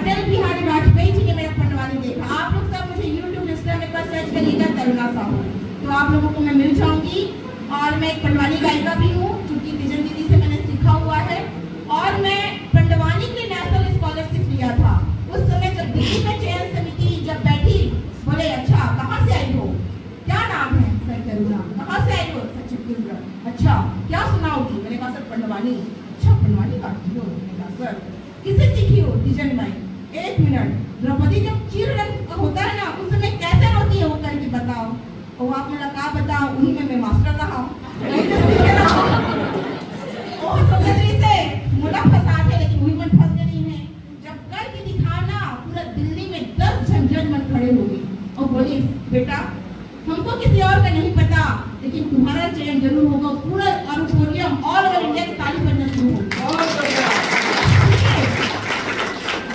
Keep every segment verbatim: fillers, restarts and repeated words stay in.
अटल बिहारी वाजपेयी जी ने मेरा पंडवानी देखा। आप लोग सब मुझे YouTube, Insta में बस सर्च करिएगा तरुणा साहू, तो आप लोगों को मैं मिल जाऊंगी। और मैं एक पंडवानी गायिका भी हूँ, जो कि तीजन दीदी से मैंने सीखा हुआ है। और मैं पंडवानी के लिए नेशनल स्कॉलरशिप लिया था। उस समय जब दिल्ली में चयन समिति जब बैठी, बोले, "अच्छा, कहाँ से आई हो? क्या नाम है?" "सर, तरुणा।" "कहाँ से आई हो?" "सर, छत्तीसगढ़।" "अच्छा, क्या सुनाओगी?" मैंने कहा, "सर, पंडवानी।" "अच्छा, पंडवानी गाती हो?" मैंने कहा, "सर।" "किससे सीखी हो?" "तीजन माई।" "एक मिनट, द्रौपदी जब चीर रंग होता है ना, उस समय कैसे रोती है वो करके बताओ।" "वो आप मोला का बताओ, उही में मैं मास्टर रहा हूँ, वही तो सीखे रहा हूँ।" वो समझ रही से मोला फंसा थे, लेकिन वही मन फंस गई है। जब करके दिखाओ ना, पूरा दिल्ली में दस झन जज मन खड़े हो गए और बोले, "बेटा, हमको किसी और का नहीं पता, लेकिन तुम्हारा चयन जरूर होगा।" पूरा ऑडिटोरियम, ऑल ओवर इंडिया की ताली बजना शुरू हो गई।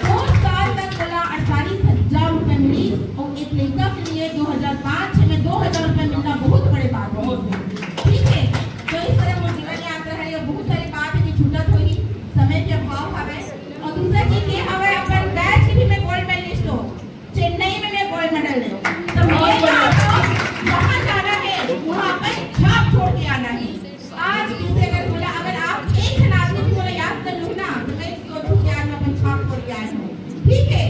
दो साल तक बोला, अड़तालीस हजार रुपए मिली और एक लड़का के लिए दो हजार पाँच छह में दो हजार रुपए मिलना बहुत बड़े बात है। ठीक है, तो इस तरह वो जीवन यात्रा है, ये बहुत सारी बात है, ये छूटत होही, समय के अभाव हवे। और दूसरा चीज ये हवे, अपन बैच की भी मैं गोल्ड मेडलिस्ट हूँ, चेन्नई में मैं गोल्ड मेडल ले। तो मैं जहाँ जाना है, वहाँ अपन छाप छोड़ के आना है। आज किसी अगर बोला, अगर आप एक जन आदमी भी बोला, "याद कर लूँ ना," तो मैं सोचूँ कि आज मैं अपन छाप छोड़ के आया हूँ। ठीक है,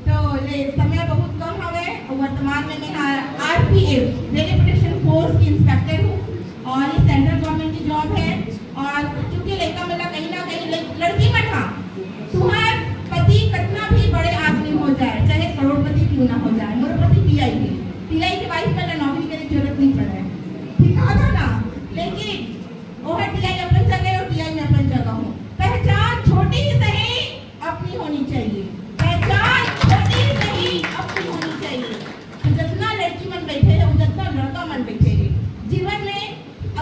तो ले समय बहुत कम हवे। वर्तमान में मैं आरपीएफ, रेलवे प्रोटेक्शन फोर्स की इंस्पेक्टर हूँ और ये सेंट्रल गवर्नमेंट की जॉब है। और क्योंकि लड़का मतलब कहीं ना कहीं लड़-, लड़की मन, हाँ, तुम्हार पति कितना भी बड़े आदमी हो जाए, चाहे करोड़पति क्यों ना हो जाए, मोर पति टीआई है, टीआई के वाइफ में नौकरी करे जरूरत नहीं पड़े, ठीक है ना? लेकिन वो है टीआई अपन जगह और टीआई में अपन जगह हो। पहचान छोटी ही सही, अपनी होनी चाहिए। पहचान छोटी ही सही, अपनी होनी चाहिए। तो जितना लड़की मन बैठे हैं, वो जितना लड़का मन बैठे हैं, जीवन में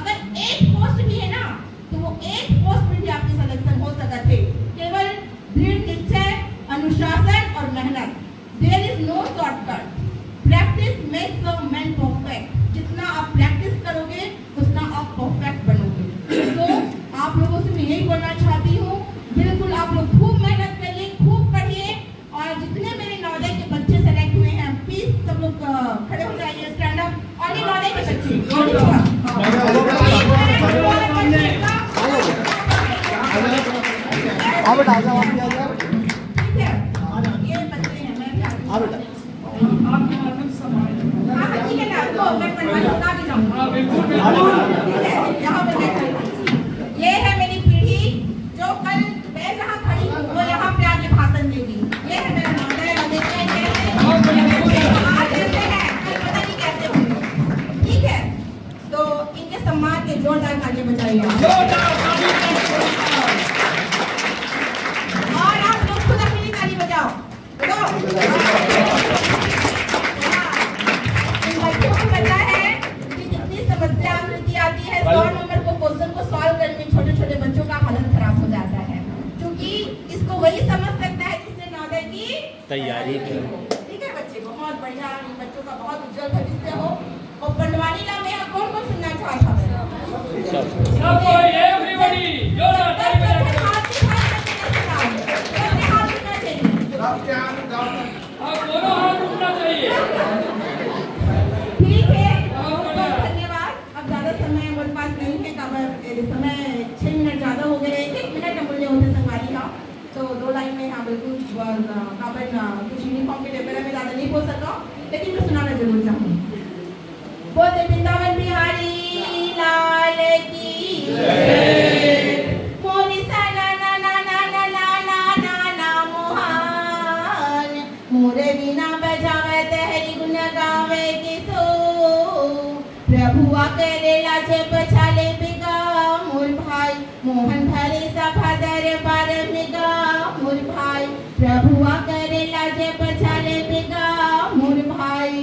अगर एक पोस्ट भी है ना, तो वो एक पोस्ट में भी आपकी सिलेक्शन हो सकत है। केवल दृढ़ निश्चय, अनुशासन और मेहनत। There is no shortcut. Practice makes a man perfect. जितना आप प्रैक्टिस करोगे, उतना आप परफेक्ट बनोगे। तो आप लोगों से मैं यही बोलना चाहती हूँ, बिल्कुल आप लोग खूब मेहनत करिए, खूब पढ़िए। और जितने मेरे नवोदय के बच्चे सेलेक्ट हुए हैं, प्लीज सब लोग, अ, खड़े हो जाइए, स्टैंड अप। और ये नवोदय के बच्चे, आओ बेटा, आ जाओ, आप भी आ जाओ। ठीक है, ये बच्चे हैं, मैं भी आ जाऊँ। हाँ बेटा। हाँ, हाँ, ठीक है ना, तो मैं पंडवानी सुना भी जाऊँ। ठीक है, यहाँ पे बैठ जाइए। ये है मेरी पीढ़ी, जो कल मैं जहाँ खड़ी हूँ, वो यहाँ पे आके भाषण देगी। ये है मेरा नवोदय, और देखते हैं कैसे आज ऐसे हैं, कल पता नहीं कैसे होंगे। ठीक है, तो इनके सम्मान के जोरदार तालियां बजाइए आप। और आप लोग खुद अपनी ताली बजाओ। तो इन बच्चों को पता है कि जितनी समस्या आकृति आती है, सौ नंबर को क्वेश्चन को सॉल्व करने में छोटे छोटे बच्चों का हालत खराब हो जाता है, क्योंकि इसको वही समझ सकता है जिसने नवोदय की तैयारी की। ठीक है बच्चे, बहुत बढ़िया, इन बच्चों का बहुत उज्जवल भविष्य हो। और पंडवानी ला में कौन कौन सुनना चाहता है? सब। सबको, everybody, जोरदार ताली बजाओ। सबके हाथ उठा के सुनाओ। सबके हाथ उठना चाहिए। सबके हाथ उठाओ। अब दोनों हाथ उठना चाहिए। ठीक है, बहुत बहुत धन्यवाद। अब ज्यादा समय हमारे पास नहीं है, काबर समय छह मिनट ज्यादा हो गए, एक एक मिनट अमूल्य होते संगवारी हा। तो दो लाइन में यहाँ बिल्कुल, अ, काबर, अ, कुछ यूनिफॉर्म के डेबरा में ज्यादा नहीं बोल सकता हूँ, लेकिन मैं सुनाना जरूर चाहूँ। बोल दे वृंदावन बिहारी लाल की जय। मोरी सा ना ना ना ना ना ना ना ना ना मोहन, मोरे वीणा बजावे तहरी गुण गावे किसो। प्रभुआ करेला जब चाले बिगा मोर भाई, मोहन भरे सभा दरबार में गा मोर भाई। प्रभुआ करेला जब चाले बिगा मोर भाई।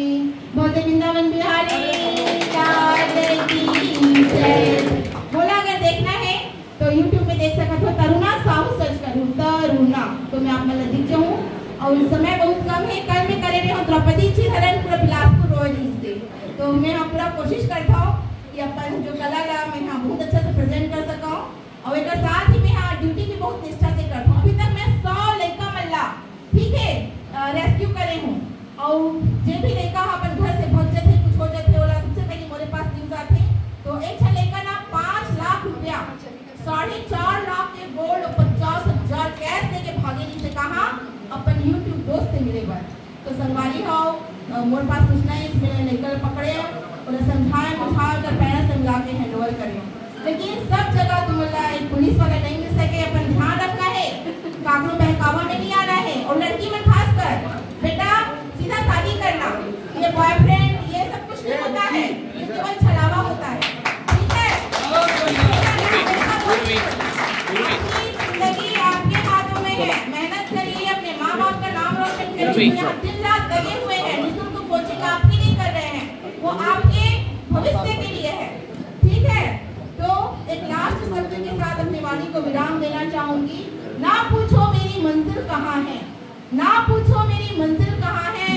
बोल दे वृंदावन बिहारी लाल की जय। बोला, अगर देखना है तो YouTube में देख सकत हो, तरुणा साहू सर्च करूँ, तरुणा, तो मैं आप मन ला दिख जाऊँ। और समय बहुत कम है, कल मैं करे रहे हूँ द्रौपदी चिरहरण पूरा बिलासपुर रोड से, तो मैं हाँ पूरा कोशिश करता हूँ कि अपन जो कला ला मैं हाँ बहुत अच्छा से प्रेजेंट कर सका हूँ। और एक साथ ही मैं हाँ ड्यूटी भी बहुत निष्ठा से करता हूँ। अभी तक मैं सौ लड़का मन ला, ठीक है, तो जे भी लइका ह अपन घर से भग जथे, कुछ हो जथे, ओला सबसे पहले मोरे पास न्यूज आथे। तो एक झन लइका ना पाँच लाख रुपया, साढ़े चार लाख के गोल्ड, पचास हजार कैश लेके भागे जी से कहा अपन यूट्यूब दोस्त से मिले बर। तो संगवारी हो, मोर पास सूचना है, इसमें लइका पकड़े और समझाए बुझाए कर पैना समझा के हैंडओवर करे। लेकिन सब जगह तुम ला एक पुलिस वाला नहीं मिल सके। अपन ध्यान रखना है, काकरो बहकावा में नहीं आना है। और लड़की मन खासकर, बेटा, सीधा शादी करना। ये बॉयफ्रेंड, ये सब कुछ नहीं होता है, ये केवल छलावा होता है। ठीक है? अपनी जिंदगी आपके हाथों में है। मेहनत करिए, अपने माँ बाप का नाम रोशन करिए। जो यहाँ दिन रात लगे हुए हैं, निशुल्क कोचिंग आपके लिए कर रहे हैं, वो आपके भविष्य के लिए है। ठीक है, तो एक लास्ट शब्द के साथ अपनी वाणी को विराम देना चाहूंगी। ना पूछो मेरी मंजिल कहाँ है, ना पूछो मेरी मंजिल कहाँ है,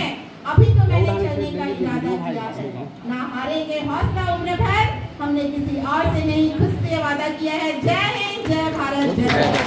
अभी तो मैंने चलने का इरादा किया है। ना हारेंगे हौसला उम्र भर, हमने किसी और से नहीं, खुद से वादा किया है। जय हिंद, जय भारत, जय